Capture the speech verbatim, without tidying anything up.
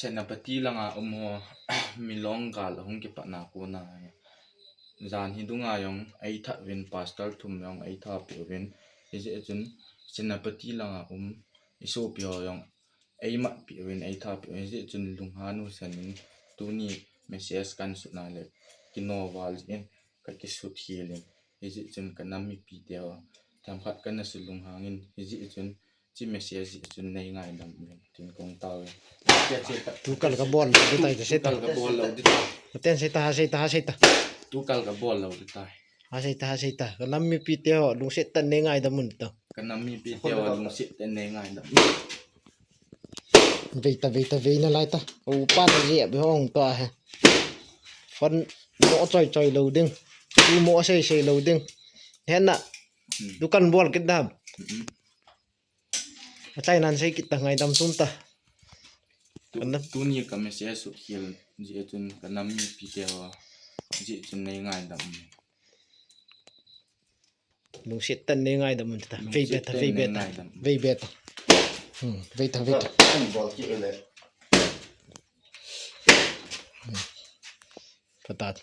Senapati langa um ho, Milong gal ahung kipatna kona hi, jan hi dunga jong eitha uvin, pastor thum jong eitha peh uvin. Hijeh chun Senapati langa um isopi ho jong eimatpi uvin, eitha peh uvin. Hijeh chun lunghan u sanin, tuni message kan sutna le kino val jeh in kakisut khel in. Hijeh chun kanam mipite ho, themkhat kana sulung hangin, hijeh chun, chi message jeh chun neingaidam uvin tin kong tao e. Tukal kabol lou ding tai, sei ta. Tukal kabol lou ding tai. Ten sei ta, ha sei ta, ha sei ta. Tukal kabol lou ding tai. Ha sei ta, ha sei ta. Kanam mipite ho, lungset tah in neingaidam un ta. Kanam mipite ho, lungset tah in neingaidam. Vei ta, vei ta, vei nalai ta. Upa na jep hong to ahi. Phone mo choi choi lou ding. Tu mo sei sei lou ding. Hena. Hmm. Dukan bol kit dam. Hmm. Achai nan sei kit ta, ngaidam tum ta. Tu, tuni ka message sut khel jeh chun kanam mipite ho jeh chun neingaidam. Lungset tah in neingaidam un ta. Vei be ta, vei be ta. Vei be ta. Hmm, vei ta, vei ta. Patah.